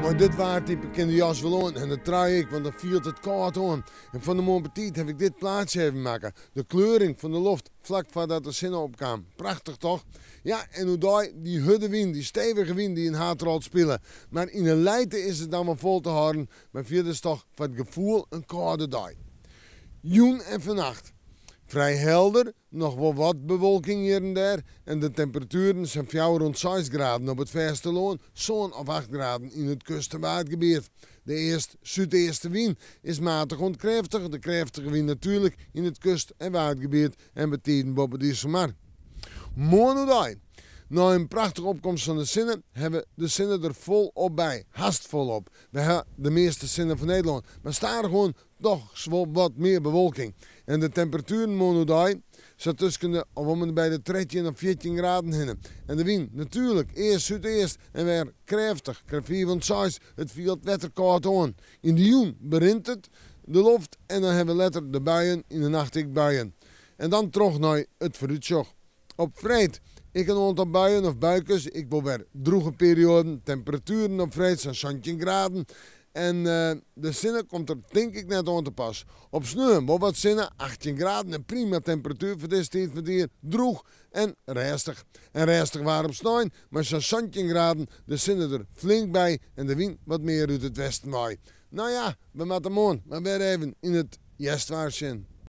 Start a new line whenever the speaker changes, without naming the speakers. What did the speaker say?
Mei dit waartype kin de jas wol oan en de trui ek, want dan fielt it kâld oan. En fan 'e moarn betiid haw ik dit plaatsje even makke. De kleuring fan de loft flak foardat de sinne opkaam. Prachtich toch? Ja, en oerdei dy hurde wyn, dy stevige wyn dy't in haadrol spile. Mar yn 'e lijte is it dan wol fol te hâlden, mar fierders toch foar it gefoel in kâlde dei. Jûn en fannacht frij helder, noch wol wat bewolking hjir en dêr en de temperatueren sa'n fjouwer oant seis graden op it fêstelân, sân of acht graden yn it kust en waadgebiet. De east-súdeastewyn is matich oant krêftich, de krêftige wyn natuerlik yn it kust en waadgebiet en betiden boppe de Iselmar. Moarn oerdei, nei in prachtige opkomst fan de sinne, hawwe we de sinne der folop by, hast folop. We hawwe de measte sinne fan Nederlân, mar stadichoan dochs wol wat mear bewolking. En de temperatueren moarn oerdei sa tusken de of om en by de 13 of 14 graden hinne. En de wyn natuerlik east-súdeast en wer krêftich, krêft 5 oant 6, it fielt wetterkâld oan. Yn de jûn berint it de loft en dan hawwe we letter de buien, yn de nacht ek buien. En dan troch nei it foarútsjoch. Op freed ek in oantal buien of buikes, ek wol wer drûge perioaden. Temperatueren op freed sa'n 17 graden. En de sinne komt der tink ik net oan te pas. Op sneon wol wat sinne, 18 graden, in prima temperatuer foar dizze tiid fan it jier. Drûch en rêstich. En rêstich waar op snein, mei sa'n 17 graden, de sinne der flink by en de wyn wat mear út it westen wei. No ja, we moatte moarn mar wer even yn it hjerstwaar sjen.